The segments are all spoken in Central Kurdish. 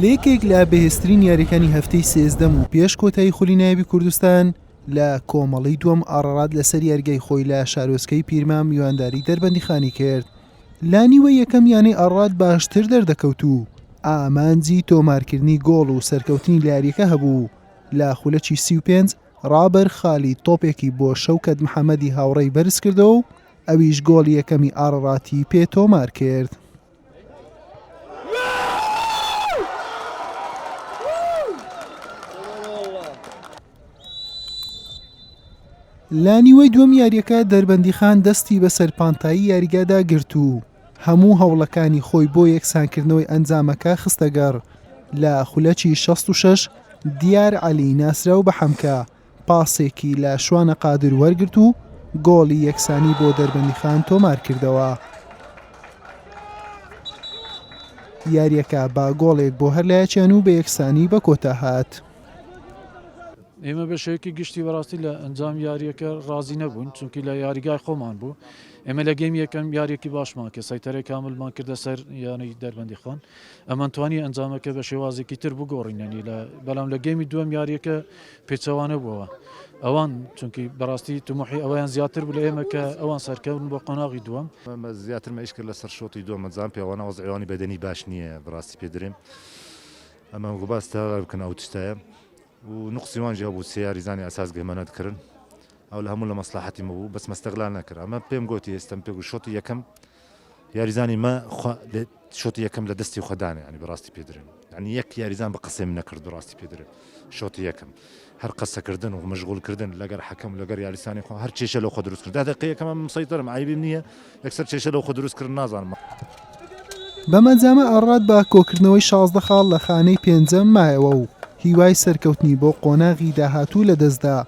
لەیەکێک لە بەهێزترین یاریەکانی هەفتەی سێزدەم و پێش کۆتایی خولی نایابی کوردستان لە کۆمەڵەی دووەم ئاڕاڕات لەسەر یاریگای خۆی لە شارۆچکەی پیرمام میوانداری دەربەندیخانی کرد. لە نیوەی یەکەم یانەی ئاڕاڕات باشتر دەردەکەوت و ئامانجی تۆمارکردنی گۆڵ و سەرکەوتنی لە یاریەکە هەبوو، لە خولەکی 35 ڕابەر خالید تۆپێکی بۆ شەوکەت محەمەدی هاوڕێی بەرزکردەوە و ئەویش گۆڵی یەکەمی ئاڕاڕاتی پێ تۆمارکرد. لە نیوەی دووەم یاریەکە دەربەندیخان دەستی بەسەر پانتایی یاریگادا گرت و هەموو هەوڵەکانی خۆی بۆ یەکسانکردنەوەی ئەنجامەکە خستەگەڕ لە خولەکی 66 دیار عەلی ناسراو بە حەمکە پاسێکی لە شوانە قادر وەرگرت و گۆڵی یەکسانی بۆ دەربەندیخان تۆمارکردەوە. یارییەکە بە گۆڵێک بۆ هەر لایەکیان و بە یەکسانی بە کۆتا هات. ئێمە بە شێوەیەکی گشتی بەڕاستی لە ئەنجام یاریەکە ڕازی نەبوون چونکی لە یاریگای خۆمان بوو ئێمە لە گەیم یەکەم یاریەکی باشمان کە سەیتەرەی کاملمان کردە سەر یانەی دەربەندی خان ئەمان توانی ئەنجامەکە بە شێوازێکی تر بگۆڕین ینی لە بەڵام لە گەیمی دووەم یاریەکە پێچەوانە بووەوە ئەوان چونکی بەڕاستی تموحی ئەویان زیاتر بوو لە ئێمە کە ئەوان سەرکەون بۆ قۆناغی دووەم. زیاتر مە ئیش کرد لەسەر شۆتی دووەم ئەنجام پێوانە وەزعیوانی بەدەنی باش نییە بەڕاستی پێ درێم ئەمە گوباس تا بکەن ئەو تشتایە و نقصی وان جی هەبوو سێ یاریزانی ئەساس گەمە نەدکردن ئەو لە هەموو لە مەسلحەتی مە بوو بەس مەستەغلال نەکرد ئەمە پێم گوتی ئێستم پێ گوت شۆتی یەکەم یاریزانی مە شۆتی یەکەم لە دەستی خۆدانە ینی بەڕاستی پێ درێم ینی یەک یاریزان بە قسەی من نەکرد بەڕاستی پێ درێم شۆتی یەکەم هەر قەسەکردن و مەشغولکردن لەگەر حەکەم لەگەر یاریسانی خۆ هەر کێشە لەو خۆ دروست کرد دقیقەی یەکەم من مسەیتەرم عەیبیم نییە یەکسەر کێشە لەو خۆ دروست کرد نازانم. بەم ئەنجامە ئاڕات بە کۆکردنەوەی 16 خاڵ لە خانەی پێنجەم مایەوە و هیوای سەرکەوتنی بۆ قۆناغی داهاتوو لەدەستدا،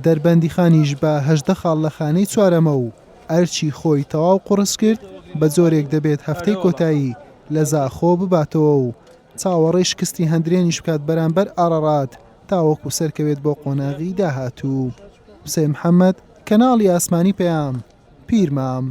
دەربەندیخانیش بە 18 خاڵ لە خانەی چوارەمە و ئەرکی خۆی تەواو قوڕس کرد، بە جۆرێک دەبێت هەفتەی کۆتایی لە زاخۆ بباتەوە و چاوەڕێی شکستی هەندرێنیش بکات بەرامبەر ئاڕاڕات تاوەکو سەرکەوێت بۆ قۆناغی داهاتوو. حوسێن محەمەد، کەناڵی ئاسمانی پەیام، پیرمام.